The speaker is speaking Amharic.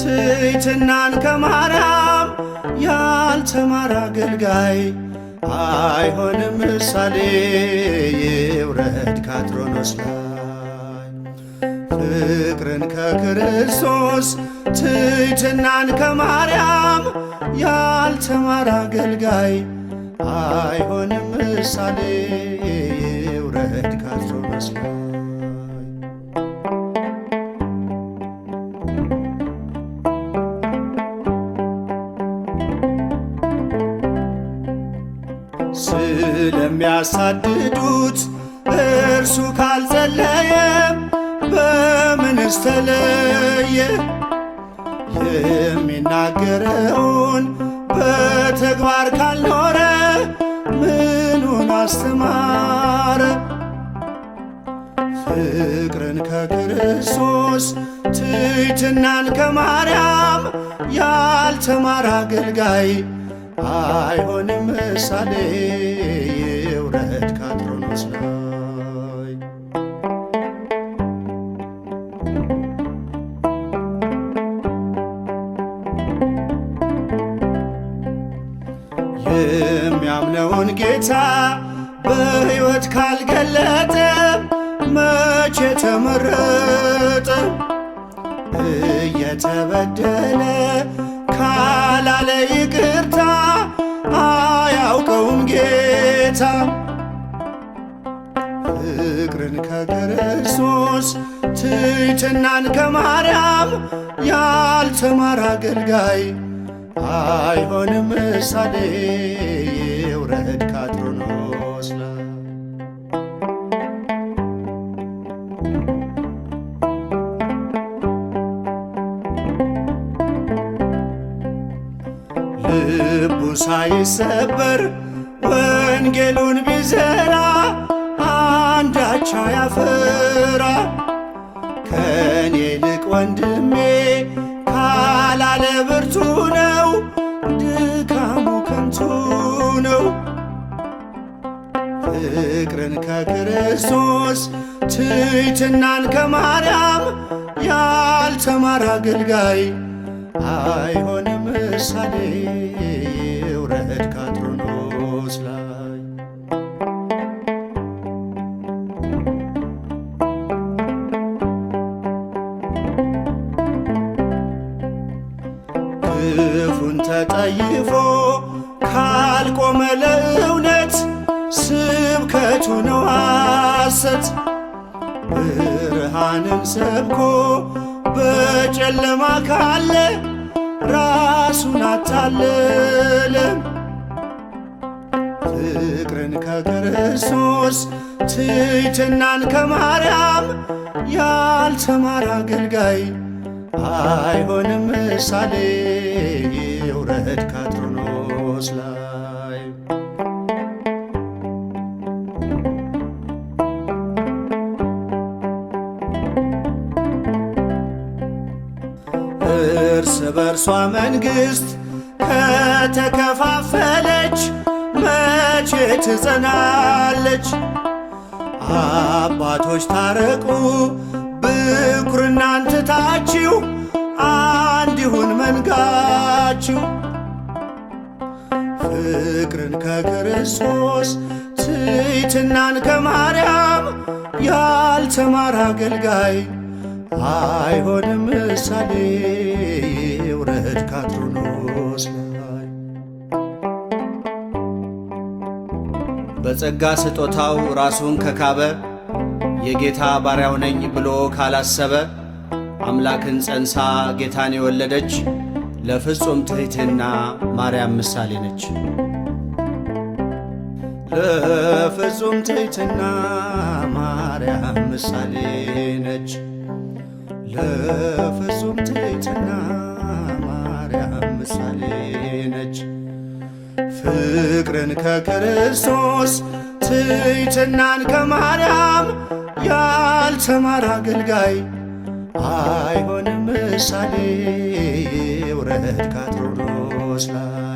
ትሕትናን ከማርያም ያልተማረ አገልጋይ አይሆንም ምሳሌ ይውረድ ካትሮኖስ ላይ። ፍቅርን ከክርስቶስ ትሕትናን ከማርያም ያልተማረ አገልጋይ አይሆንም ምሳሌ ይውረድ ካትሮኖስ ላይ። ስለሚያሳድዱት እርሱ ካልጸለየ በምንስ ተለየ? የሚናገረውን በተግባር ካልኖረ ምኑን አስተማረ? ፍቅርን ከክርስቶስ ትሕትናን ከማርያም ያልተማረ አገልጋይ አይሆንም ምሳሌ ይውረድ ካትሮኖስ ላይ። የሚያምነውን ጌታ በሕይወት ካልገለጠ መቼ ተመረጠ? እየተበደለ ካላለ ይቅርታ አያውቀውም ጌታ። ፍቅርን ከክርስቶስ ትሕትናን ከማርያም ያልተማረ አገልጋይ አይሆንም ምሳሌ ይውረድ ካትሮኖስ ላይ። ልቡ ሳይሰበር ወንጌሉን ቢዘራ አንዳች አያፈራ። ከኔ ይልቅ ወንድሜ ካላለ ብርቱ ነው፣ ድካሙ ከንቱ ነው። ፍቅርን ከክርስቶስ ትሕትናን ከማርያም ያልተማረ አገልጋይ አይሆንም ምሳሌ ይውረድ ካትሮኖስ ላይ። ክፉን ተጠይፎ ካልቆመ ለእውነት ስብከቱ ነው ሐሰት። ብርሃንን ሰብኮ በጨለማ ካለ ራሱን አታለለ። ፍቅርን ከክርስቶስ ትሕትናን ከማርያም ያልተማረ አገልጋይ አይሆንም ምሳሌ ይውረድ ካትሮኖስ ላይ። እርስ በርሷ መንግሥት ከተከፋፈለች መቼ ትጸናለች? አባቶች ታረቁ ብኩርናን ትታችሁ አንድ ይሁን መንጋችሁ። ፍቅርን ከክርስቶስ ትሕትናን ከማርያም ያልተማረ አገልጋይ አይሆንም ምሳሌ ይውረድ ካትሮኖስ ላይ። በጸጋ ስጦታው ራሱን ከካበ የጌታ ባሪያው ነኝ ብሎ ካላሰበ አምላክን ጸንሳ ጌታን የወለደች ለፍጹም ትሕትና ማርያም ምሳሌ ነች። ለፍጹም ትሕትና ማርያም ምሳሌ ነች። ለፍጹም ትሕትና ማርያም ምሳሌ ነች። ፍቅርን ከክርስቶስ ትሕትናን ከማርያም ያልተማረ አገልጋይ አይሆንም ምሳሌ ይውረድ ካትሮኖስ ላይ።